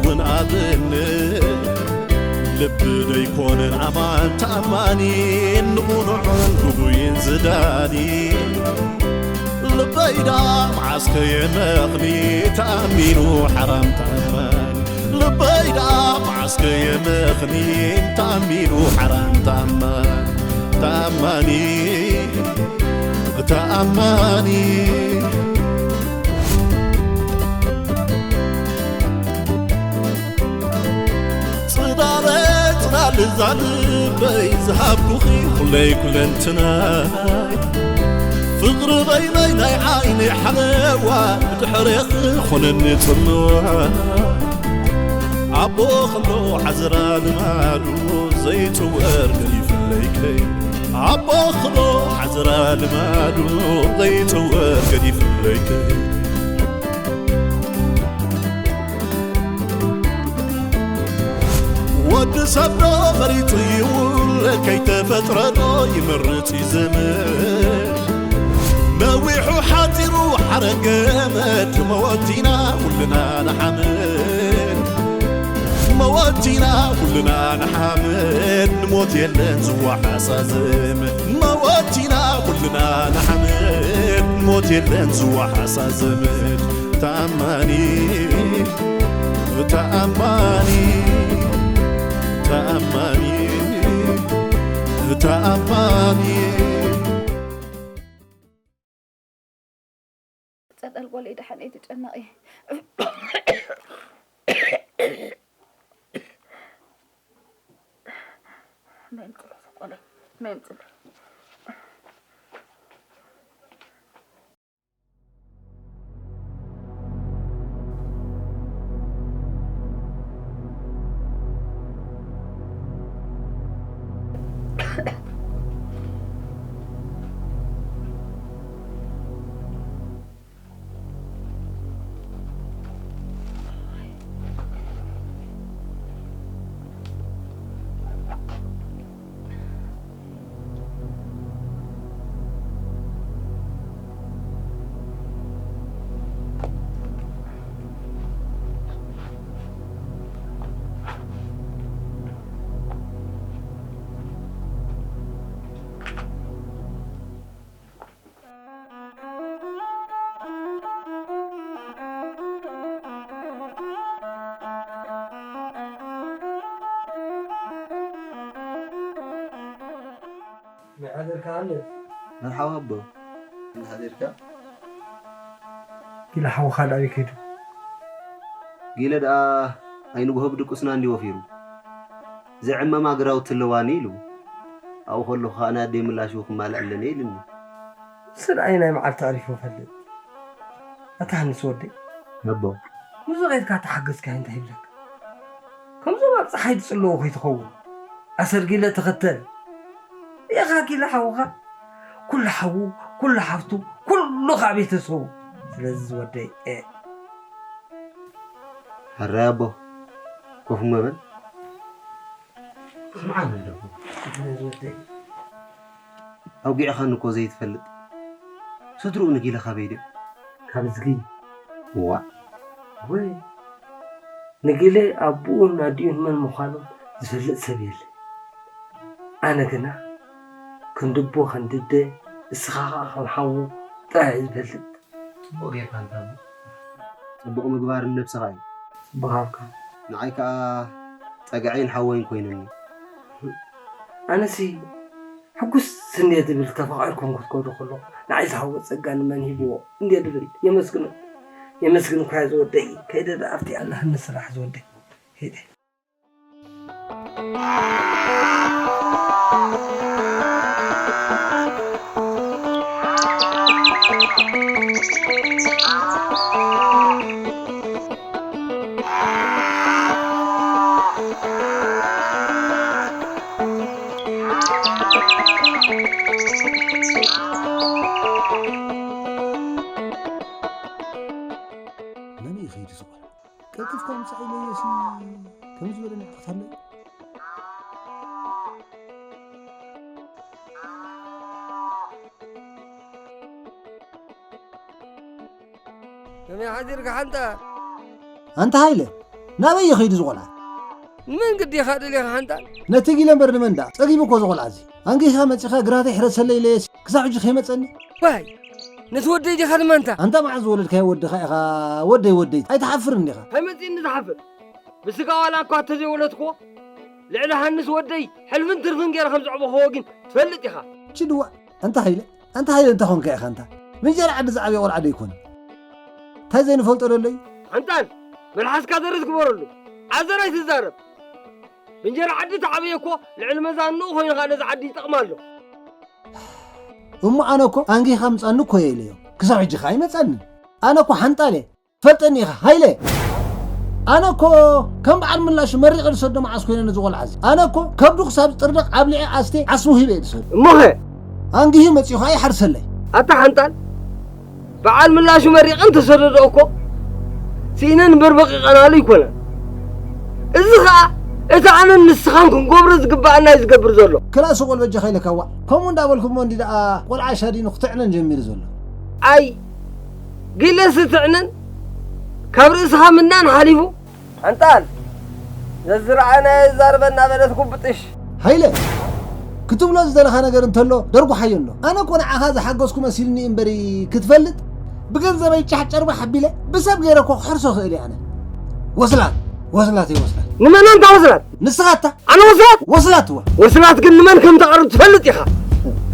ምን ኣብነት ልቢ ደይኮነን ኣማን ተኣማኒ ንቑኑዕን ጉጉይን ዝዳኒ ልበይ ዳ መዓስከ የመኽኒ ተኣሚኑ ሓራም ተኣማኒ ልበይ ዳ መዓስከ የመኽኒ ተኣሚኑ ሓራም ተኣማኒ ተኣማኒ ተኣማኒ ጽላለ ጽላል እዛ ልበይ ዝሃብኩኺ ኩለይ ኩለንትናይ ፍቕሪ በይነይ ናይ ዓይነይ ሓለዋ ብድሕሬኺ ኾነኒ ጽልዋ ኣቦ ኸሎ ሓዘራ ልማዱ ዘይጽወር ገዲፍለይከይ ኣቦ ኸሎ ሓዘራ ልማዱ ዘይጽወር ገዲፍለይከይ ወዲ ሰብ ዶ መሪጹ ይውለድ ከይተፈጥረ ዶ ይመርጽ ይዘምር ነዊሑ ሓጺሩ ሓረገመድ መወቲና ኩልና ንሓምድ መወቲና ኩልና ንሓምድ ንሞት የለን ዝወሓሳ ዘመድ መወቲና ኩልና ንሓምድ ንሞት የለን ዝወሓሳ ዘመድ ተኣማኒ ተኣማኒ ተኣማኒ ተኣማኒ ጸዳል ጓለይ ደሓን እየ ትጨነቒ። ናይ ምጽለ ጓለይ ናይ ምጽለ መሓደርካ ኣለ መርሓባ ኣቦ። እንዳ ሓዲርካ? ጊለ ሓውኻ ኣበይ ከይዱ? ጊለ ደኣ ኣይንግሆ ብድቁስና እንዲ ወፊሩ። ዝዕመማ ግራውቲ ኣለዋኒ ኢሉ። ኣብኡ ከለኹ ከኣ ናይ ኣደይ ምላሹ ክማልኣለኒ ኢልኒ። ስለ ኣየናይ መዓልቲ ኣዕሪፉ ይፈልጥ? ኣታ ሃንስ ወደይ። ኣቦ። ምስኡ ኸይድካ ተሓገዝካዮ እንታይ ይብለካ? ከምዞም ኣብ ጸሓይ ዝጽለዉ ከይትኸውን። ኣሰር ጊለ ተኸተል። ርኢኻ ጊለ ሓውኻ ኩሉ ሓዉ፣ ኩሉ ሓፍቱ፣ ኩሉ ከዓ ቤተሰቡ። ስለዚ ዝወደይ ኤ። ሕራይ ኣቦ፣ ኮፍ እሞ በል። ስምዓኒ ኣለኹ። ስለዚ ዝወደይ። ኣውጊዕኻኒ እኮ ዘይትፈልጥ። ስድርኡ ንጊለ ካበይ ድዮም? ካብ እዝጊ። ዋእ። ወይ ንጊለ ኣቦኡን ኣዲኡን መን ምዃኖም ዝፈልጥ ሰብ የለን። ኣነ ግና ክንዲ ኣቦ ክንዲ ኣደ እስኻ ኸዓ ከም ሓዉ ጥራይ እየ ዝፈልጥ። ጽቡቕ ጌርካ እንታ እሞ። ጽቡቕ ምግባር ንነብስኻ እዩ። ጽቡቕ ሃብካ። ንዓይ ከኣ ጸግዐይን ሓወይን ኮይኑኒ። ኣነሲ ሕጉስ ስንየ ዝብል ተፋቒርኩም ክትከዱ ከለኹም ንዓይ ዝሃቦ ጸጋ ንመን ሂብዎ እንድየ ዝብል የመስግኖ። የመስግን እኳ እየ ዝወደይ። ከይደ ደኣ ኣብቲ ኣላህኒ ስራሕ ዝወደይ። ከይደ። መን እዩ ከይዱ ዝቖላ? ቀልጢፍካ ምጻእ ኢለዮሲ ከምዚ ዝበለ ንዕቀት ኣሎ። ከመይ ሓዲርካ ሓንታ? ኣንታ ሃይለ፣ ናበይ ይኸይዱ ዝቖልዓ? ንመን ግዲኻ ደሊኻ ሓንጣል? ነቲ ጊለ እምበር ንመን ደኣ? ጸጊቡ እኮ ዝቖልዓ እዚ። ኣንጊኻ መጺኻ ግራተይ ሕረሰለይ ኢለየሲ ክሳብ ሕጂ ከይመጸኒ? ዋይ፣ ነቲ ወደይ ዲኻ ድማ እንታ? ኣንታ መዓዝ ዝወለድካዮ ወድኻ ኢኻ ወደይ ወደይ? ኣይትሓፍርን ዲኻ? ከመይ መጺእኒ ዝሓፍር? ብስጋ ዋላ እኳ እንተዘይወለድክዎ፣ ልዕሊ ሃንስ ወደይ ሕልፍን ትርፍን ገይረ ከም ዘዕበኽዎ ግን ትፈልጥ ኢኻ። ችድዋ፣ ኣንታ ሃይለ፣ ኣንታ ሃይለ እንታይ ኾንካ ኢኻ ኣንታ? ብእንጀራ ዓዲ ዝዓበየ ቆልዓ ዶ ኣይኮነን? እንታይ ዘይንፈልጦ ዘሎ እዩ? ኣንታን፣ መልሓስካ ደረት ግበረሉ። ዓዘር ኣይትዛረብ። ብእንጀራ ዓዲ ተዓበየ እኮ ልዕሊ መዛንኡ ኮይንኻ ነዚ ዓዲ ይጠቕማ ኣሎ። እሞ ኣነ እኮ ኣንጊኻ ምጻኒ እኮ እየ ኢለዮ። ክሳብ ሕጂ ኸኣ ኣይመጻኒ። ኣነ እኮ ሓንጣል እየ። ፈልጠኒ ኢኻ፣ ሃይለ። ኣነ እኮ ከም በዓል ምላሹ መሪቐ ዝሰዶ መዓስ ኮይነ ነዚ ቆልዓ እዚ። ኣነ እኮ ከብዱ ክሳብ ዝጥርነቕ ኣብሊዐ ኣስቴ ዓስቡ ሂበ እየ ዝሰዶ። እሞኸ? ኣንጊሁ መጺኡ ኸኣ ይሓርሰለይ። ኣታ ሓንጣል፣ በዓል ምላሹ መሪቐ እንተሰደዶ እኮ ስኢነን በርበቕ ይቐናሉ ይኮነን። እዚ ኸኣ እቲ ኣነን ንስኻን ክንገብሮ ዝግብኣና እዩ ዝገብር ዘሎ። ክላእ ስቕ በል በጃኻ ኢለካ ዋእ። ከምኡ እንዳበልኩ እሞ እንዲ ደኣ ቆልዓ ሻዲኑ ክትዕነን ጀሚሩ ዘሎ። ኣይ፣ ጊለስ ትዕነን ካብ ርእስኻ ምናን ሓሊፉ። ኣንጣን፣ ዘዝረኣናዮ ይዛረበና በለት ጉብጥሽ። ሃይለ፣ ክትብሎ ዝደለኻ ነገር እንተሎ ደርጉሓዮ ኣሎ። ኣነ እኮ ንዓኻ ዝሓገዝኩ መሲልኒ እምበሪ ክትፈልጥ፣ ብገንዘበይ ጫሕ ጨርባሕ ኣቢለ ብሰብ ገይረ እኮ ክሕርሶ ክእል እየ ኣነ። ወስላት፣ ወስላት እየ ወስላት። ንመን ኣንታ ወስላት? ንስኻ ኣታ። ኣነ ወስላት? ወስላት እወ። ወስላት ግን ንመን ከም ተቕርብ ትፈልጥ ኢኻ።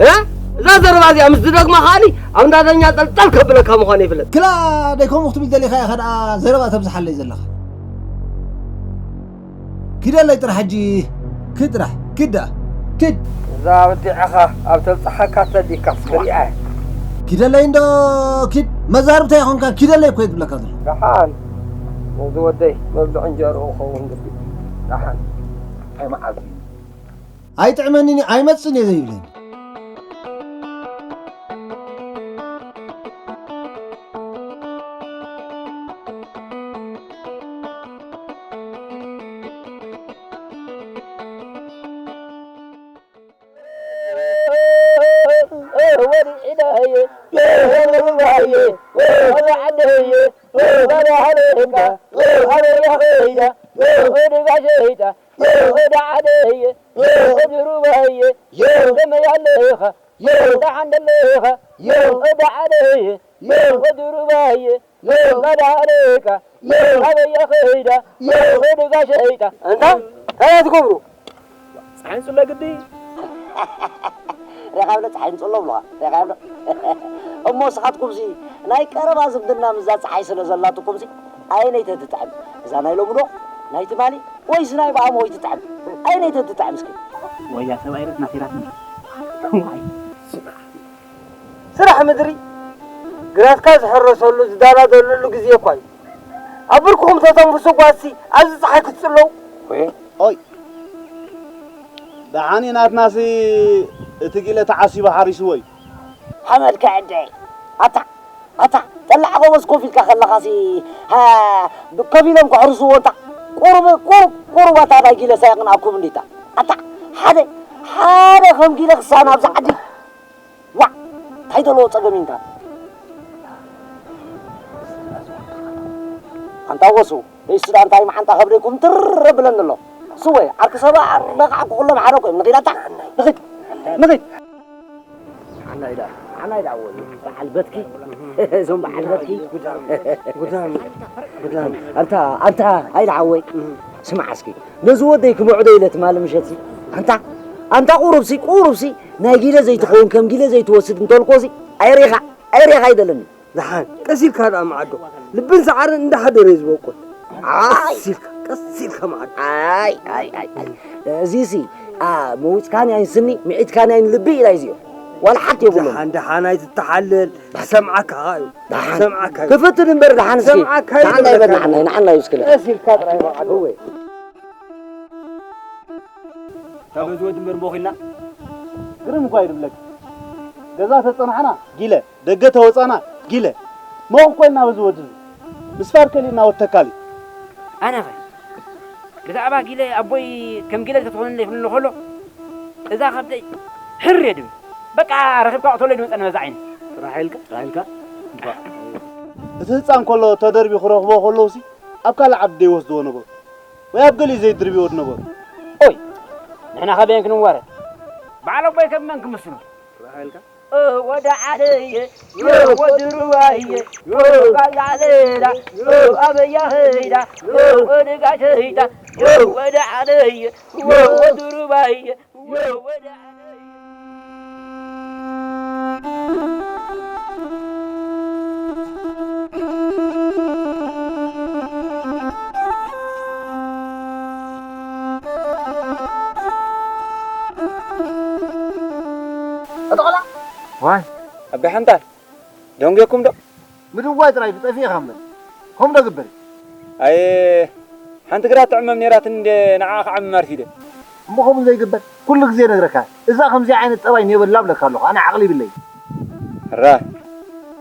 እ? እዛ ዘረባ እዚኣ ምስ ትደግማ ከኣኒ ኣብ እንዳ ዳኛ ጠልጠል ከብለካ ምዃኑ ይፍለጥ። ክላ ደይ ከምኡ ክትብል ደሊኻ ኢኻ ደኣ ዘረባ ተብዝሓለይ ዘለኻ። ኪደለይ ጥራሕ ሕጂ። ክድ ጥራሕ። ክድ ደኣ። ክድ። እዛ በዲዕኻ ኣብ ተብጽሓካ ተዲካ እስከ ሪኣ። ኪደለይ እንዶ ኪድ መዛርብታ ይኾንካ ኪደለይ እኮ እየ ዝብለካ ዘሎ። ደሓን። ነዚ ወደይ መብልዒ እንጀርኡ ክኸውን ግዲ። ደሓን። እንታይ መዓልቲ እዩ? ኣይጥዕመንን እዩ፣ ኣይመጽን እየ ዘይብለኒ። ኣንታ እንታይ ትገብሩ? ፀሓይ ንፅሎ ግዲ። ሬኻ ብለ ፀሓይ ንፅሎ ብለዋ። ሬኻ ብለ። እሞ ንስኻትኩምሲ ናይ ቀረባ ዝምድና ምስዛ ፀሓይ ስለ ዘላትኩምሲ ኣየነይቲ ትጥዕም? እዛ ናይ ሎሚ ዶ? ናይ ትማሊ? ወይስ ናይ ብኣሞ ወይ ትጥዕም? ኣየነይቲ ትጥዕም እስኪ? ወያ ሰብኣይ ረት ናፊራትኒ። ስራሕ ምድሪ ግራትካ ዝሕረሰሉ ዝዳላደለሉ ግዜ እኳ እዩ። ኣብ ብርክኹም ተተንፍሱ ጓዝሲ ኣብዚ ፀሓይ ክትፅለዉ። ወይ ኦይ ደሓኒ ናትናሲ እቲ ጊለ ተዓሲቡ ሓሪስዎ እዩ። ሓመድ ከዕደ ኣታ ኣታ ጠላዕ ጎበዝ ኮፍ ኢልካ ከለኻሲ ሃ፣ ከፊሎም ከሕርስዎ እንታ ቁሩብ ቁሩብ ቁሩብ ኣታ ናይ ጊለ ሳይቕን ኣኩም እንዲታ ኣታ ሓደ ሓደ ከም ጊለ ክሳን ኣብዚ ዓዲ ዋ እንታይ ዘለዎ ጸገም ኢንካ ኣንታ ወሱ ደይሱ ዳ እንታይ መዓንጣ ከብደይኩም ትር ብለን ኣሎ ስወ ዓርኪ ሰባ ነቃዕኩ ኩሎም ሓደ ኮይም ንኺዳታ ንኺድ ንኺድ ሓናይ ዳ ሓናይ ዳ ወይ በዓል በትኪ እዞም በዓል በትኪ ጉዳም ጉዳም ኣንታ ኣንታ ኣይዳ ሓወይ ስማዕ እስኪ ነዚ ወደይ ክምዕዶ ኢለ ትማሊ ምሸትሲ ኣንታ ኣንታ ቁሩብሲ ቁሩብሲ ናይ ጊለ ዘይትኸውን ከም ጊለ ዘይትወስድ እንተልኮሲ ኣይሬኻ ኣይሬኻ ኣይደለኒ ደሓን ቀስ ኢልካ ደኣ መዓዶ ልብን ሰዓርን እንዳሓደረ እዩ ዝበቁል። ቀስ ኢልካ ቀስ ኢልካ መዓዶ። ኣይ ኣይ ኣይ ኣይ እዚሲ ኣ መዊፅካኒ ኣይን ስኒ ምዒትካኒ ኣይን ልቢ ኢላ እዩ እዚኦ ዋላ ሓንቲ የብሉን። ደሓን ደሓን ኣይትተሓለል ክሰምዓካ እዩ። ደሓን ክሰምዓካ እዩ። ክፍትን እምበር ደሓን እስኪ ሰምዓካ እዩ ደሓን ናይ ዝብለካ በል ንዓና እዩ። ንዓና እዩ እስኪ ቀስ ኢልካ ጥራይ መዓዶ። እወ። ካብ እዚ ወዲ እምበር ሞኺልና ግርም እኳ ይድብለካ። ገዛ ተጸናሕና ጊለ ደገ ተወጻና ጊለ ሞኽ ኮይና በዚ ወዲ እዚ ምስ ፋር ከሊእና ወተካሊ ኣነኸ ብዛዕባ ጊለ ኣቦይ ከም ጊለ ተትኾንለ ይፍልሎ ከሎ እዛ ከብደይ ሕር እየ ድብል በቃ ረኺብካ ቅተሎ ድመፀ ንበዛ ዓይነ ጥራሕ ኢልካ ጥራሕ ኢልካ እቲ ህፃን ከሎ ተደርቢ ክረኽቦ ከለውሲ ኣብ ካልእ ዓዲ ደይወስድዎ ነበሩ ወይ ኣብ ገሊኡ ዘይድርብዮ ዝነበሩ። ኦይ፣ ንሕና ከበየን ክንዋረድ? በዓል ኣቦይ ከመን ክምስሉ? ራሃልካ? ወደ ዓደየ፣ ወደ ሩባየ፣ ጋዛ ዓደዳ፣ ኣበያ ኸይዳ፣ ወደ ጋሸይታ፣ ወደ ዓደየ፣ ወደ ሩባየ፣ ወደ ዓደየ። ኣቶ ቆላ። ዋይ፣ ኣቢ ሓንጣል፣ ደንጌኩም ዶ? ምድዋይ ጥራይ ብጠፊ ኢኻ እምበር። ከምኡ ዶ ግበር? ኣየ፣ ሓንቲ ግራት ትዕመም ነይራትኒ እንደ ንዓኣ ክዓምም ኣርፊደ። እሞ ከምኡ ዘይግበር፣ ኩሉ ግዜ ነግረካ። እዛ ከምዚ ዓይነት ጠባይ ኔበላ ብለካ ኣለኹ። ኣነ ዓቕሊ ይብለይ። ሕራ።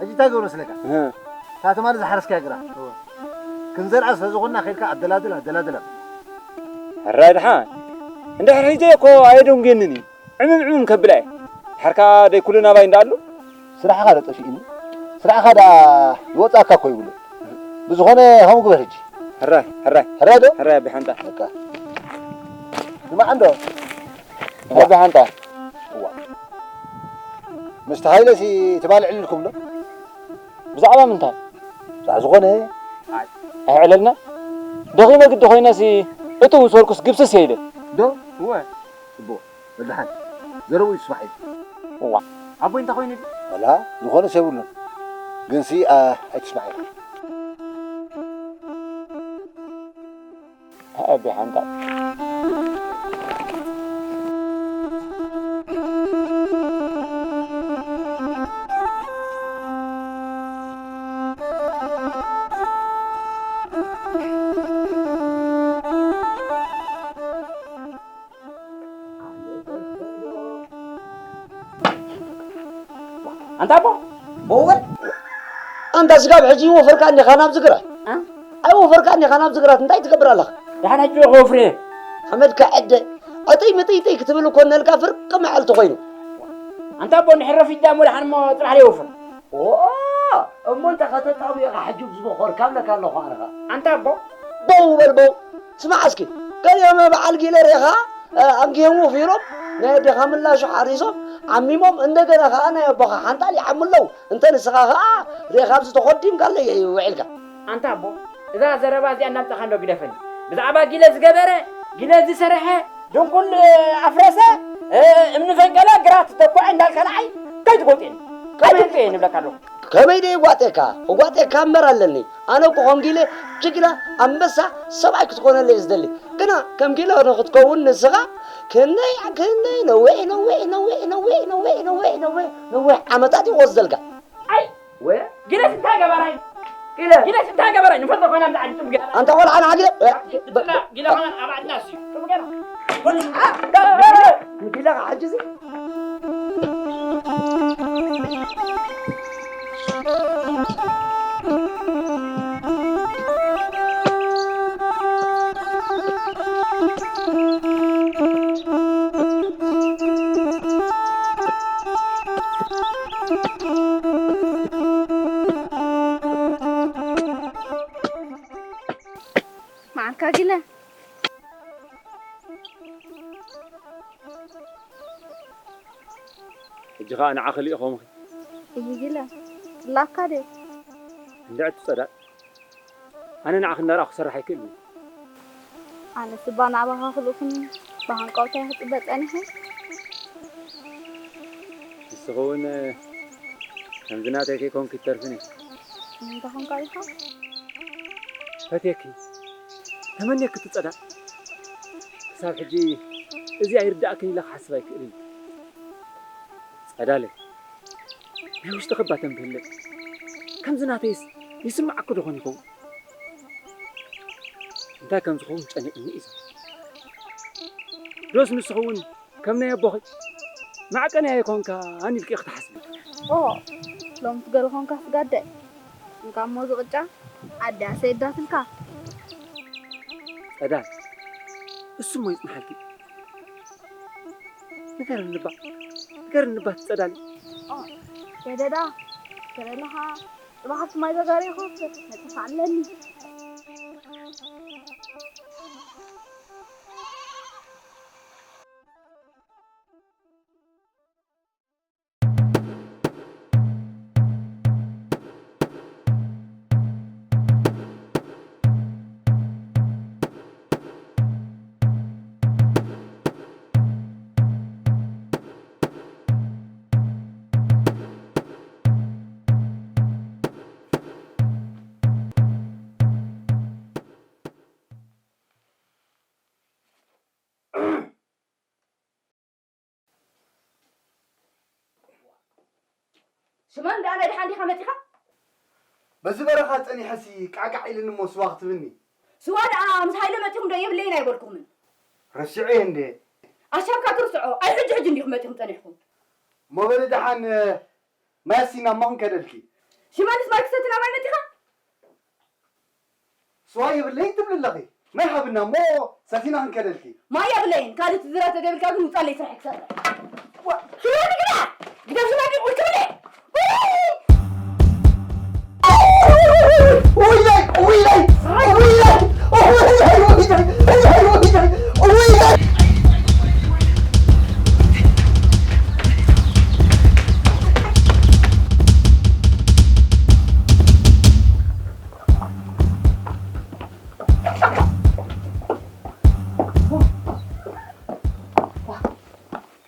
ሕጂ እንታይ ገብሮ መስለካ? እህ። እታ ትማሊ ዝሓረስካያ ግራት። እወ። ክንዘርኣ ስለ ዝኾንና ኸይድካ ኣደላድል፣ ኣደላድል ኣብ። ሕራይ ድሓን። እንድሕር ሒዘ እኮ ኣየደንጉየንን እዩ። ዕምም ዕምም ከብላ እየ። ድሓርካ ደይ ኩሉ ናባይ እንዳኣሉ? ስራሕኻ ዶ ጠፊእኒ? ስራሕኻ ደኣ ይወጻካ እኮ ይብሉ። ብዝኾነ ከምኡ ግበር ሕጂ። ሕራይ፣ ሕራይ። ሕራይ ዶ? ሕራይ ኣቢ ሓንጣ። በቃ። ስማዕ እንዶ። ኣቢ ሓንጣ። እዋ። ምስቲ ሃይለሲ ትማሊ ዕልልኩም ዶ? ብዛዕባ ምንታይ? ብዛዕባ ዝኾነ። ኣይ። ኣይዕለልና። ደኺመ ግዲ ኮይነሲ እቱ ምስ በልኩስ ግብስስ እየ ኢለ። ዶ? እወ። ጽቡቕ። ወዲ ሓን፣ ዘረብኡ ይስማዕ እዩ። እዋ። ኣቦይ እንታይ ኮይኑ ድዩ? ዋላ፣ ዝኾነስ የብሉን። ግንሲ፣ ኣ፣ ኣይትስማዕ ኢኻ። ኣቢ ሓንታ። ኣንታ ኣቦ፣ በውበል፣ ኣንታ ስጋብ ሕጂ ይወፈርካ እንዲኻ ናብዚ ግራት? እ? ኣይወፈርካ እንዲኻ ናብዚ ግራት፣ እንታይ ትገብር ኣለኻ? ደሓን ሕጂ ዶ ክወፍር እየ? ሓመድካ ዕደ፣ ዕጥይ ምጥይጥይ ክትብል እኮ ነልካ ፍርቂ መዓልቲ ኮይኑ። ኣንታ ኣቦ፣ እንድሕር ረፊድና እሞ ደሓን እሞ ጽባሕ ዘይወፍር። ኦ፣ እሞ እንተ ከተጣብዮ ኢኻ ሕጂ ብዝበኾርካ እብለካ ኣለኹ ኣነ ኸኣ። ኣንታ ኣቦ። በው በል በው። ስማዕ እስኪ፣ ገሊኦም በዓል ጊለ ርኢኻ፣ እ፣ ኣንጊሆም ወፊሮም፣ ናይ ኣዴኻ ምላሹ ሓሪሶም፣ ዓሚሞም፣ እንደገና ኸኣ ናይ ኣቦኻ ሓንጣል ይዓሙ ኣለዉ። እንተ ንስኻ ኸኣ ርኢኻ ኣብዚ ተኾዲምካ ኣሎ ውዒልካ። ኣንታ ኣቦ፣ እዛ ዘረባ እዚኣ እንዳምጻኻ እንዶ ግደፈኒ። ብዛዕባ ጊለ ዝገበረ፣ ጊለ ዝሰርሐ፣ ድንኩል ኣፍረሰ፣ እ፣ እምኒ ፈንቀለ፣ ግራት ተኮዐ እንዳልካ ንዓይ ከይትጎጥየኒ። ከመይ ኣይትጎጥየኒ እብለካ ኣለኹ። ከመይ ደይ ጓጤካ? ክጓጤካ እምበር ኣለኒ። ኣነ እኮ ከምኪ ኢለ ጅግና ኣንበሳ ሰብኣይ ክትኮነለይ እየ ዝደሊ። ግና ከምኪ ኢለ ንክትከውን ንስኻ ክንደይ ክንደይ ነዊሕ ነዊሕ ነዊሕ ዓመታት እዩ ክወስደልካ። ኣይ! ወ- ጊለስ እንታይ ገበራይ? ጊለ። ጊለስ እንታይ ገበራይ? ንፈልጦ ኮይና ብዛዕባ ጥም ገና። ኣንታ ቆልዓ ንዓ ጊለ። ጊለ ኾነ ኣብ ዓድና እሱ። ጥም ገና። ጊለ ኸዓ ሕጂ እዚ። መዓልካ ጊለ። ሕጂ ኸኣ ንዓኺ ልኢኾምኺ። እሂ ጊለ። ጽላእካ ድዩ? እንድዒ ትጸዳል። ኣነ ንዓኺ እናረኣኹ ክሰርሕ ኣይክእልን እየ። ኣነስ እባ ናባኻ ክልእኹኒ ብሃንቀውታ እየ ክጽበ ጸኒሐ። ንስኺ እውን ከምዚ ናተይ ከይኮንኪ ትተርፍን ኢኺ። እንታይ ኮንካ ኢኻ? ፈትየኪ፣ ተመንየኪ እቲ ጸዳል። ክሳብ ሕጂ እዚ ኣይርድኣክን ኢለ ክሓስብ ኣይክእልን። ጸዳለይ፣ ናይ ውሽጥኺ እባ ተንብህለይ። ከምዚ ናተይስ ይስምዓኪ ዶ ኾን ይኸውን? እንታይ ከም ዝኸውን ጨኒቕኒ እዩ ዘሎ። ዶስ ንስኺ እውን ከም ናይ ኣቦኺ ማዕቀንያ ኣይኮንካን ኢልኪ ኢኺ ትሓስቢ? ኦ፣ ሎምስ ገለ ኮንካ ስጋዳይ። እንካ እሞ እዚ ቅጫ ኣደያ ሰይዳትልካ። ጸዳል፣ እሱ እሞ ይጽንሓልኪ። ንገረኒ እባ፣ ንገረኒ እባ ትጸዳሊ። ኦ፣ ገደዳ፣ ገለ ኣለኻ። ጽባሕ ኣብቲ ማይ ዘጋሪ ክወስድ መጽሓ ኣለኒ። ሽመን ደኣ ናይ ደሓን ዲኻ መጺኻ? በዚ በረኻ ጸኒሐሲ ቃዕቃዕ ኢልኒ እሞ ስዋ ክትብኒ። ስዋ ደኣ ምስ ሃይለ መጺኹም ዶ የብለይን ኣይበልኩምን? ረሲዐዮ እንዴ? ኣሻብካ ትርስዖ፣ ኣይ ሕጂ ሕጂ እንዲኹም መጺኹም ጸኒሕኩም። እሞ በሊ ደሓን ማይ ኣስቲና እሞ ክንከደልኪ። ሽመንስ ማይ ክሰቲ ናባይ መጺኻ? ስዋ የብለይን ትብሊ ኣለኺ። ማይ ሃብና እሞ ሰቲና ክንከደልኪ። ማይ የብለይን፣ ካልእ ትዝራ ተደብልካ ግን ውጻለይ ስራሕ ክሰርሕ። ዋ፣ ሽመን ግዳ! ግዳ ሽመን ቁጭ ብለ! ውይ! ውይ! ውይ!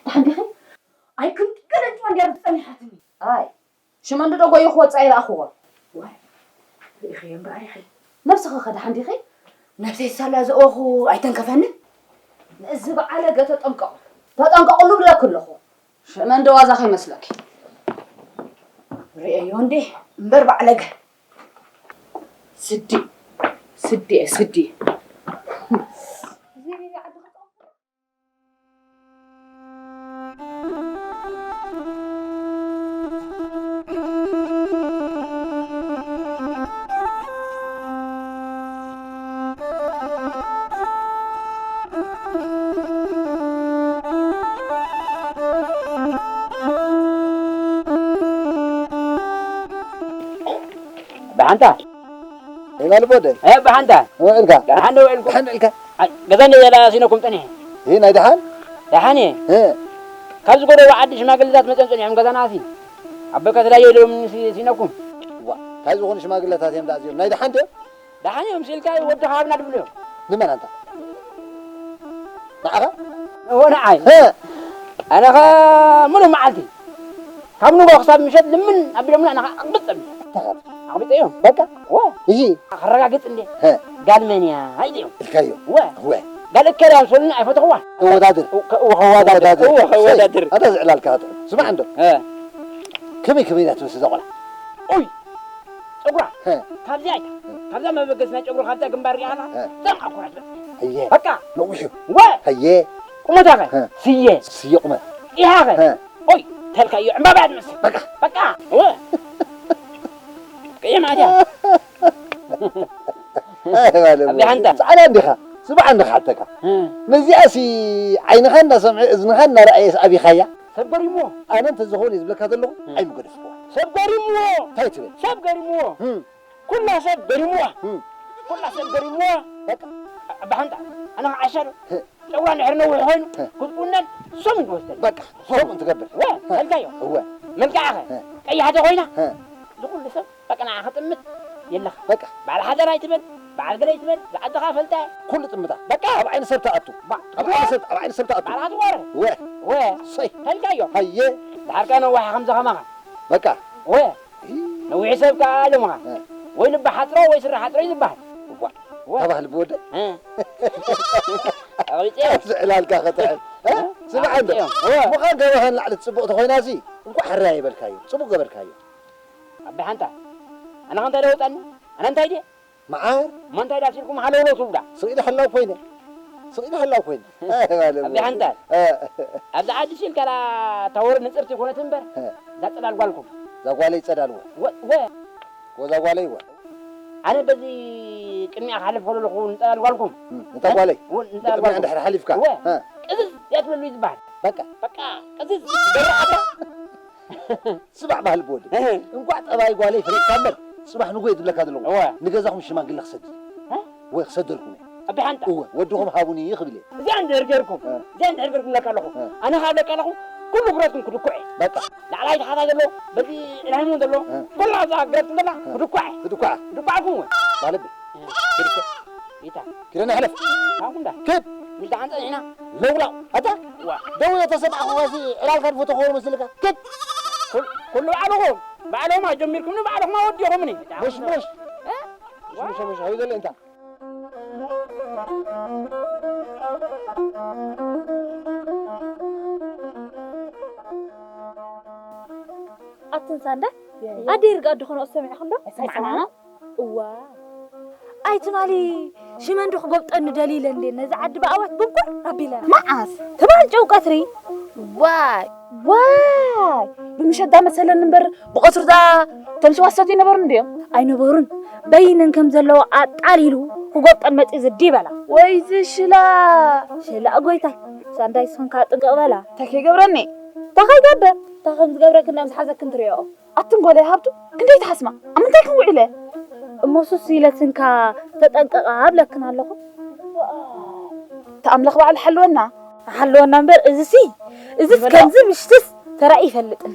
ደሓን ዲኺ? ኣይ፣ ክንዲ ገለ እንጭዋ እንድያ ጸኒሓትኒ። ኣይ፣ ሽመንዲ ዶ ጎዩ ክወጽእ ኣይረኣኽዎ። ዋይ፣ ርኢኽዮ እምበኣር ኢኺ። ነብስኺ ኸ ደሓን ዲኺ? ነብሰይ ሳላ ዝእወኹ ኣይተንከፈንን። ነዚ በዓለገ ተጠንቀቑ። ተጠንቀቑሉ ብለኪ ኣለኹ። ሽመንዲ ዋዛ ከይመስለኪ። ርእየዮ እንዴ እምበር በዓለገ። ስዲ፣ ስዲ፣ ስዲ። ብሓንታ። ሄላ ልቦደ። እ፣ ብሓንታ። ውዕልካ። ደሓን ዶ ውዕልኩም? ደሓን ውዕልካ። ኣይ፣ ገዛ እንደ ዘላ ሲነኩም ጸኒሐ። ይህ ናይ ደሓን? ደሓን እየ። እ። ካብዚ ጎደቦ ዓዲ ሽማግለታት መጸን ጸኒሖም ገዛና ሲ። ኣቦይ ከትላዮ ኢሎም ሲ-፣ ሲነኩም። ዋ፣ እንታይ ዝኾኑ ሽማግለታት እዮም ደኣ እዚኦም? ናይ ደሓን ድዮም? ደሓን እዮም፣ ስኢልካ ወዲ ሃብና ድብሉ እዮም። ንመን ኣንታ? ንዓኻ? እወ፣ ንዓይ። እ። ኣነ ኸ ሙሉእ መዓልቲ ካብ ንጎ ክሳብ ምሸት ልምን ኣቢሎምና፣ ኣነ ኸ ኣቕብጽ ኣቢለ። ተኸፍ። ኣቕቢጸ እዮም። በቃ? ወ። እሺ። ከረጋግጽ እንዴ? እ። ጋል መን እያ? ኢለዮም። ኢልካዮ? ወ። ወ። ጋል እከላ ኣምሰሉኒ ኣይፈተኽዋ። ተወዳድር። ከ-፣ ከወዳድር። ተወዳድር። እወ፣ ከወዳድር። ሰይ፣ ኣታ ዝዕላልካ ጥዑም። ስማዕ እንዶ። እ። ከመይ ከመይ እያ ትመስል እዛ ቆልዓ? ኡይ! ጨጉራ። ሀ። ካብዚኣ እያ። ሀ። ካብዛ መበገሲ ናይ ጨጉሩ፣ ካብዛ ግንባር ሪኣና። ሀ። እዛ ማእኮራት በቃ። ሀየ። በቃ። ነዊሕ እዩ። ወ። ሀየ። ቁመታ ኸ? ሀ። ስየ። ስየ ቁመት። ኢኻ ኸ? ሀ። ኦይ፣ ተልካ እዩ። ዕምባባ እያ ትመስል። በቃ። በቃ። ወ። ቀየማት እያ። ኣይ፣ ማለት ኣቢ ሓንታ። ጻዕዳ እንዲኻ። ስማዕ እንዲኻ ሓተካ። ሀ። ነዚኣሲ ዓይንኻ እንዳሰምዐ እዝንኻ እንዳረኣየስ ኣቢኻያ? ሰብ ገሪምዎ። ኣነ እንተዝኸውን እየ ዝብለካ ዘለኹ፣ እ። ኣይምገደፍክዋ። ሰብ ገሪምዎ። እንታይ ትብል? ሰብ ገሪምዎ። እ። ኩላ ሰብ ገሪምዋ። እ። ኩላ ሰብ ገሪምዋ። በቃ። ኣባ ሓንታ፣ ኣነ ኸዓ ዓሻ ዶ? እ። ጨጉራ እንድሕር ነዊሕ ኮይኑ፣ እ። ክትቁነን ሶም እዩ ዝወስደኒ። በቃ፣ ሶም እንትገብር። ወ፣ እ። ኣልካዮ። እወ። መልክዓ ኸ? እ። ቀያሕ ተኾይና? እ። ዝኹሉ ሰብ በቃ ንዓ ክጥምት የለኻ። በቃ። በዓል ሓዳር ኣይትበል፣ በዓል ገለ ኣይትበል፣ ዝዓድኻ ፈልጣ። ኩሉ ጥምታ። በቃ። ኣብ ዓይኒ ሰብ ትኣቱ። ባ-፣ ኣብ ዓይኒ ሰብ፣ ኣብ ዓይኒ ሰብ ትኣቱ። በዓል ኣትዋር። ወ። ወ። ሰይ። ተልካዮ። ሃየ። ድሓር ከኣ ነዋሕ ከምዚ ከማኻ። በቃ። ወ። ኢ። ነዊሕ ሰብ ከኣ ኣለምኻ። እ። ወይ ልቢ ሓጽሮ ወይ ስረ ሓጽሮ እዩ ዝበሃል። እዋ። ወ። ተባህል ብወደ። እ። ኣቕቢጸዮ። ዝዕላልካ ኸጥዕም። እ? እ? ስማዕ እንዶ። ኣቕቢጸዮ። ወ። ምዃን ገበኸን ላዕሊ ጽቡቕ ተኾይናሲ፣ እንኳዕ ሕራይ ኣይበልካዮ። ጽቡቕ ገበርካዮ። ኣቢ ሓንታ፣ ኣነ ኸ እንታይ ለወጠኒ? ኣነ እንታይ ድየ? መዓር? እሞ እንታይ ዳልሲልኩም ሃለውለው ትብሉ ዳ? ስቕ ኢለ ሕላው ኮይነ። ስቕ ኢለ ሕላው ኮይነ። ኣይ፣ ማለት ኣቢ ሓንታ፣ እ። ኣብዚ ዓዲ ሲልካ ዳ ታወር ንጽርቲ ኮነት እምበር፣ እ። እዛ ጽላል ጓልኩም። እዛ ጓለይ ጸዳል ወ። ወ-፣ ወ-፣ ወዛ ጓለይ ወ። ኣነ በዚ ቅድሚኣ ክሓልፍ ከለኹ ንጸላል ጓልኩም። እ፣ ንታ እ? ጓለይ። ወ-፣ ንጸላል ቅድሚኣ ጓልኩም። እንድሕር ሓሊፍካ። ወ-፣ እ። ቅዝዝ እያ ትብለሉ እዩ ዝበሃል። በቃ። በቃ፣ ቅዝዝ። ደርዓባ። ስማዕ ባህሊ ብወዲ። እህ። እንኳዕ ጠባይ ጓለይ ፈሊጥካ እምበር፣ ጽባሕ ንጎ እየ ዝብለካ ዘለኹ። እወ። ንገዛኹም ሽማግለ ክሰድ። እ? ወይ ክሰደልኩም እየ። ኣቢ ሓንታ። እወ፣ ወድኹም ሃቡኒ ክብል እየ። እዚኣ እንድሕር ጌርኩም፣ እ። እዚኣ እንድሕር ጌርኩም እብለካ ኣለኹ። እ። ኣነ ካብ እብለካ ኣለኹ፣ ኩሉ ግረትኩም ክድኩዕ እየ። በቃ። ላዕላይ ታሕታይ ዘሎ፣ በዚ ላይሞን ዘሎ፣ እ። ኩሉ ኣብዛ ግረትኩም ዘላ እ። ክድኳዕ እየ። ክድኳዕ። ክድኳዕኩም እወ። ማለት እ። ክድኩዕ። ኢታ። ኪደና ሕለፍ። ናኹም ዳ? ክድ። ምሽ ደሓን ጸኒሕና? ለውላው። ኣታ? ዋ። ደው እየ ተሰማዕኩኻሲ ዕላልካ ዝፈተኹዎ መስልካ? ክድ። ኩል-፣ ኩሉ ባዕልኹም። ባዕልኹም ኣጀሚርኩምኒ፣ ባዕልኹም ኣወዲኹምኒ። ሙሽ፣ ሙሽ። እ? ሙሽ፣ ሙሽ፣ ሙሽ። ሃዩ ዘሎ እንታ? ኣትን ሳንዳ ኣደይ ርግኣት ድኾነ ሰሚዕኹም ዶ? ኣይሰማዕናን። እዋ ኣይ ትማሊ ሽመንዲ ክጎብጠኒ ደልዩ ኢለ እንዴ ነዚ ዓዲ ብኣዋት ብንኩዕ ኣቢለ። መዓስ? ትማል ጨው ቀትሪ። ዋይ ዋይ፣ ብምሸት ዳ መሰለኒ እምበር ብቐትሩ ዳ ተምስዋሰቱ ይነበሩ እንድዮም። ኣይነበሩን። በይነን ከም ዘለዎ ኣጣሊሉ ክጎብጠን መጺ ዝዲ በላ። ወይ ዝሽላ። ሽላ ጎይታይ ሳንዳይ ስንካ ጥንቅቕ በላ። እንታይ ከይገብረኒ? እንታይ ከይገብር? እንታይ ከም ዝገብረክን ምስ ሓዘክን ትሪኦ። ኣትን ጓለይ ሃብቱ፣ ክንደይ ትሓስማ? ኣብ ምንታይ ክንውዕለ? እሞ ሱስ ኢለትንካ ተጠንቀቓ ኣብለክን ኣለኹ። እቲ ኣምላኽ ባዕሉ ሓልወና። ሓልወና እምበር፣ እዚሲ፣ እዚስ ይበላ። ከምዚ ምሽትስ ተራእዩ ይፈልጥን።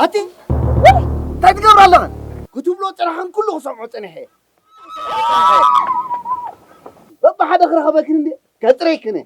ኣቲ፣ እንታይ ትገብራ ኣለኽን? ክትብሎ ጽናሕን ኩሉ ክሰምዖ ጸኒሐ። በብሓደ ክረኸበክን እንዴ? ከጽረይክን።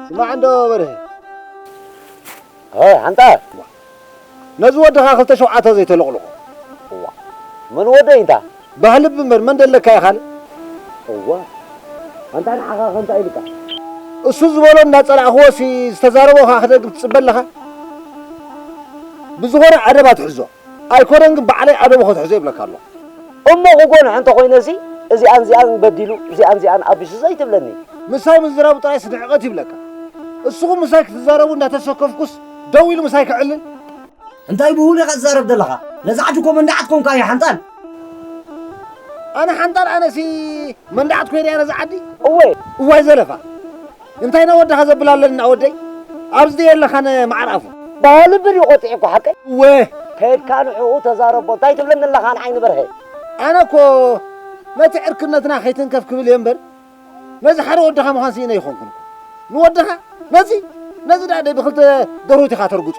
ስማዕ እንዶ በርሀ። እ፣ ሓንታ። ነዚ ወድኻ ክልተ ሸውዓተ ዘይተለቕልቖ። እዋ። መን ወደይ እንታ? ባህሊ እምበር መን ደለካ ኢኻ ካልእ? እዋ። ኣንታ ንዓኻ ከ እንታይ ኢልካ? እሱ ዝበሎ እንዳጸላእኽዎ ሲ ዝተዛረቦ ኸኣ ክደግም ትጽበ ኣለኻ? ብዝኾነ ኣደብ ኣትሕዞ። ኣይኮነን ግን ባዕለይ ኣደቡ ክትሕዞ ይብለካ ኣለኹ። እሞ ክጎንሕ እንተኾይነሲ እዚኣን እዚኣን በዲሉ፣ እዚኣን እዚኣን ኣቢሱ ዘይትብለኒ። ምሳይ ምዝራቡ ጥራይስ ንዕቐት ይብለካ። እስኹም ምሳይ ክትዛረቡ እንዳተሰከፍኩስ ደው ኢሉ ምሳይ ክዕልል? እንታይ ብሁል ኢኻ ትዛረብ ዘለኻ? ነዛ ዓዲ እኮ መንደዓት ኮንካያ ሓንጣል። ኣነ ሓንጣል ኣነሲ መንደዓት ኮይነ እያ ነዛ ዓዲ? እወ። እዋይ ዘለፋ። እንታይ ኢና ወድኻ ዘብል ኣለና ወደይ? ኣብዚ ደይ ኣለኻን መዓር ኣፉ። ባህሊ ብር እዩ ቆጢዑ እኮ ሓቀይ። እወ። ከይድካ ንዕኡ ተዛረቦ። እንታይ ትብለኒ ኣለኻ ንዓይኒ በርሀ? ኣነ እኮ ነቲ ዕርክነትና ከይትንከፍ ክብል እየ እምበር ነዚ ሓደ ወድኻ ምዃን ስኢነ ኣይኮንኩን። ንወድኻ ነዚ፣ ነዚ ደኣ ደይ ብኽልተ ደርሁት ኢኻ ተርግጾ።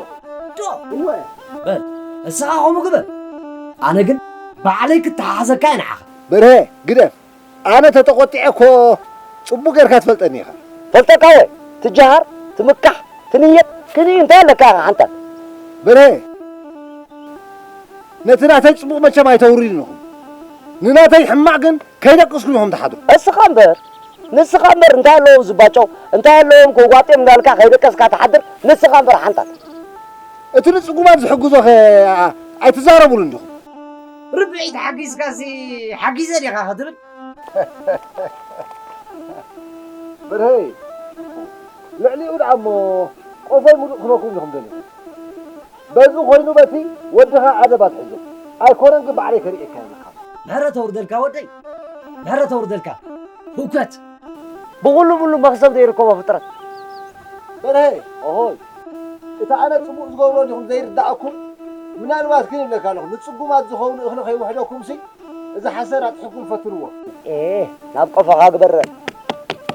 ዶ? እወ። በል፣ እስኻ ከምኡ ግበር። ኣነ ግን ባዕለይ ክተሓሓዘካ እየ ንዓኻ። በርሀ፣ ግደፍ። ኣነ ተተቖጢዐ እኮ ጽቡቕ ጌርካ ትፈልጠኒ ኢኻ። ፈልጠካ ወ፣ ትጀሃር፣ ትምካሕ፣ ትንየት፣ ክንኢ እንታይ ኣለካ ኢኻ ሓንታት? በርሀ፣ ነቲ ናተይ ጽቡቕ መቸም ኣይተውርድን ኢኹም። ንናተይ ሕማቕ ግን ከይደቀስኩም ኢኹም ትሓድሩ። እስኻ እምበር፣ ንስኻ እምበር እንታይ ኣለዎም ዝባጨው፣ እንታይ ኣለዎም ከዋጤም እንዳልካ ከይደቀስካ ትሓድር፣ ንስኻ እምበር ሓንታት። እቲ ንጽጉማት ዝሕግዞ ኸ ኣይትዛረቡሉን ዲኹም? ርብዒት ሓጊዝካሲ ሓጊዘ ዲኻ ክትብል? ብርሀይ፣ ልዕሊኡ ደኣ እሞ ቆፎይ ሙሉእ ክበኩም ኢኹም ደሊኹም። በዚ ኮይኑ በቲ ወድኻ ኣደብ ኣትሕዞ። ኣይኮነን ግን ባዕለይ ከርእየካ እየ ኢልካ። ምሕረት ኣውርደልካ ወደይ፣ ምሕረት ኣውርደልካ። ህውከት። ብኹሉ ሙሉ መኽሰብ ዘይርከቦ ፍጥረት። በርሀ፣ ኦሆይ፣ እቲ ኣነ ጽቡቕ ዝገብሮ ዲኹም ዘይርድኣኩም? ምናልባት ግን እብለካ ኣለኹ፣ ንጽጉማት ዝኸውን እኽሊ ከይውሕደኩምሲ፣ እዚ ሓሰር ኣጥሒኩም ፈትንዎ። ኤ፣ ናብ ቆፎኻ ግበር።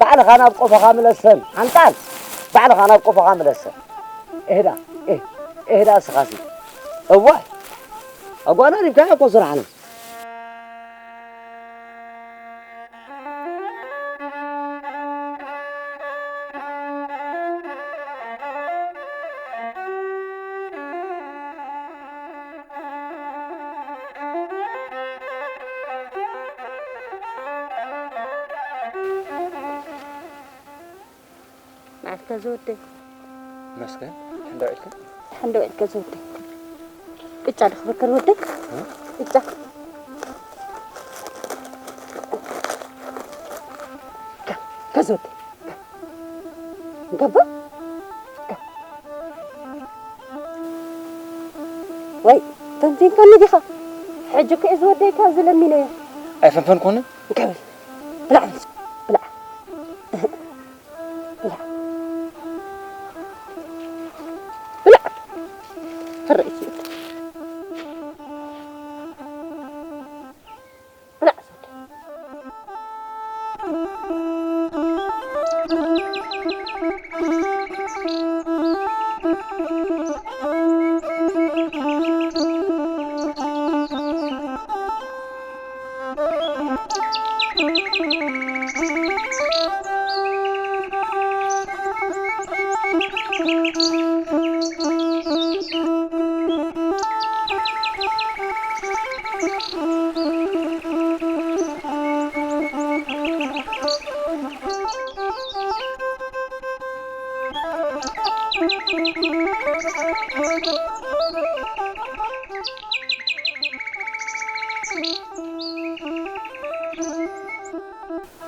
ባዕልኻ ናብ ቆፎኻ ምለሰን። ሓንጣል፣ ባዕልኻ ናብ ቆፎኻ ምለሰን። ኤህዳ፣ ኤህ፣ ኤህዳ እስኻሲ። እዋይ፣ ኣጓናዲብካዮ እኮ ስራሕና። መዓልካ ዝወደይ። መስገን፣ ሕንዶ ኢልካ? ሕንዶ ኢልካ ዝወደይ። ቅጫ ዶ ክበከር ወደይ? እ? ቅጫ። ከ-፣ ከዝወደይ። ከ-፣ እንገባ? ከ-፣ ወይ፣ ፈንፊንካኒ ዲኻ? ሕጂ እኮ እየ ዝወደይ ካብዚ ለሚነዮ። ኣይፈንፈንኩን። እንካ በል። ብላዕ በል። ብላዕ። ብላዕ። ብላዕ። ሕራይ ትብል። ብላዕ ዝወደይ።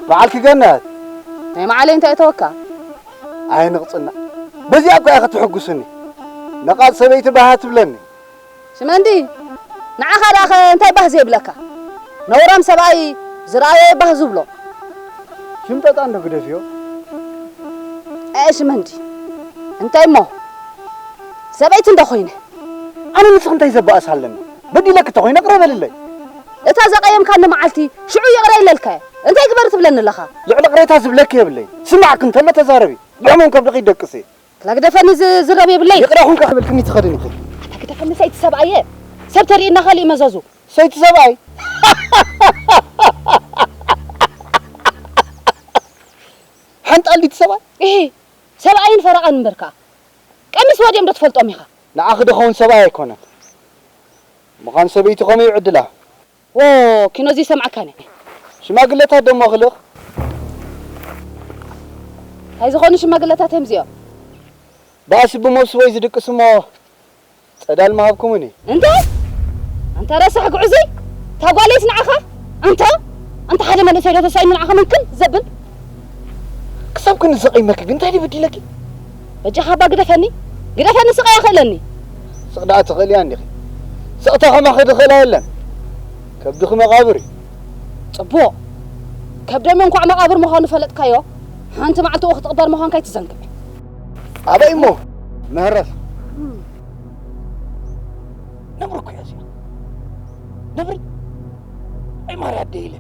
በዓልኪ ገነት። ናይ መዓለይ እንታይ እተወካ? ኣይ ንቕጽና። በዚኣ እኮ ኢኻ ትሕጉስኒ። ነቓጽ ሰበይቲ ባህ ትብለኒ። ሽመንዲ፣ ንዓኻ ደኣ ኸ እንታይ ባህ ዘይብለካ? ነውራም ሰብኣይ ዝረኣዮ ባህ ዝብሎ። ሽምጠጣ እንዶ ግደፍዮ። ኣይ ሽመንዲ፣ እንታይ እሞ? ሰበይቲ እንዶ ኮይነ። ኣነ ንስኺ እንታይ ዘባእስ ኣለኒ? በዲለኪ እንተኾይነ ቅረ በልለይ። እታ ዘቐየምካኒ መዓልቲ ሽዑ ይቕረ ኢለልካየ። እንታይ ግበር ትብለኒ ኣለኻ? ልዕሊ ቅሬታ ዝብለኪ የብለይ። ስማዕኪ እንተሎ ተዛረቢ። ብሕሙም ከብድኺ ይደቅስ እየ። ክላ ግደፈኒ ዝ-፣ ዝረብ የብለይ። ይቕረ ኩንካ ክብልክኒ ትኸድን ኢኺ። ኣታ ግደፈኒ ሰይቲ ሰብኣየ። ሰብ ተሪእና ካልእ መዘዙ። ሰይቲ ሰብኣይ? ሓንጣል ድዩ እቲ ሰብኣይ? እሂ፣ ሰብኣይን ፈረቓን እምበር ከኣ። ቀሚስ ወዲኦም ዶ ትፈልጦም ኢኻ? ንዓኺ ዶ ኸውን ሰብኣይ ኣይኮነን? ምዃን ሰበይቲ ከመይ ይዕድላ? ዎ፣ ኪኖ እዚ ይሰምዓካኒ። ሽማግለታት ደሞ ክልኽ። እንታይ ዝኾኑ ሽማግለታት እዮም እዚኦም? ባእሲ ብመብስቦይ ዝድቅስ እሞ ጸዳል ምሃብኩምኒ። እንታይ? ኣንታ ረሳሕ ግዑዙይ፣ እታ ጓለይስ ንዓኻ? ኣንታ፣ ኣንታ ሓደ መንእሰይ ዶ ተሳኢኑ ንዓኻ ምንክል ዘብል? ክሳብ ክንስቕ ይመኪ ግን እንታይ ድዩ በዲለኪ? በጃኻ እባ ግደፈኒ፣ ግደፈኒ ስቕ ኣኽእለኒ። ስቕ ደኣ ትኽእልያ እንዲኺ። ስቕታ ከማኺ ዝኽእላ የለን። ከብድኺ መቓብር እዩ። ጽቡቕ። ከብደይ እንኳዕ መቓብር ምዃኑ ፈለጥካዮ፣ ሓንቲ መዓልቲ ኡ ክትቕበር ምዃንካ ኣይትዘንግዕ። ኣበይ እሞ? መህረፍ። ነብሪ እኮ እያ እዚኣ። ነብሪ። ኣይ ማርያ ኣደይ ኢለ።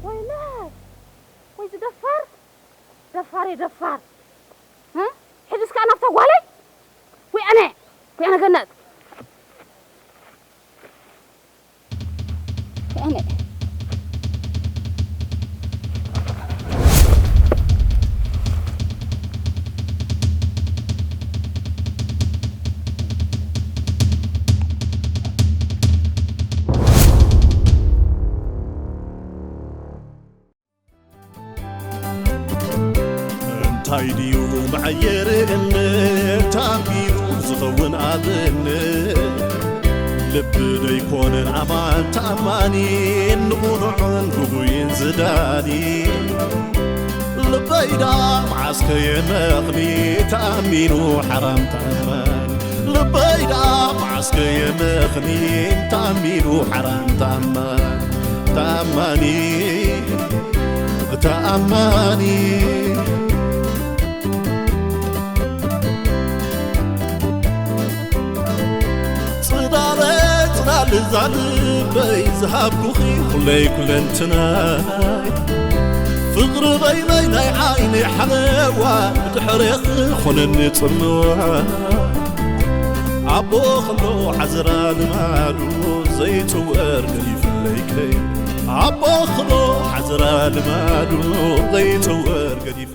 ወይለ! ወይ ዝደፋር! ደፋር እየ ደፋር! እ? ሕጅስ ከኣ ናብታ ጓለይ? ወይ ኣነ! ወይ ኣነ ገነት! ኣነ። እንታይ ድዩ መዐየሪ እምነት ኣቢሉ ዝኸውን ኣብነት? ልቢ ዶ ኣይኮነን ኣማን ተኣማኒ፣ ንቑኑዕን ጉጉይን ዝዳኒ? ልበይ ዳ መዓስ ከየመኽኒ፣ ተኣሚኑ ሓራም ተኣማኒ። ልበይ ዳ መዓስ ከየመኽኒ፣ ተኣሚኑ ሓራም ተኣማኒ። ተኣማኒ። ተኣማኒ። ጽላለ ጽላል እዛ ልበይ ዝሃብኩኺ ኩለይ ኩለንትናይ፣ ፍቕሪ በይነይ ናይ ዓይነይ ሓለዋ፣ ብድሕሬኺ ኾነኒ ጽልዋ። ኣቦ ኸሎ ሓዘራ ልማዱ ዘይጽወር ገዲፍለይ ከይ፣ ኣቦ ኸሎ ሓዘራ ልማዱ ዘይጽወር ገዲፍ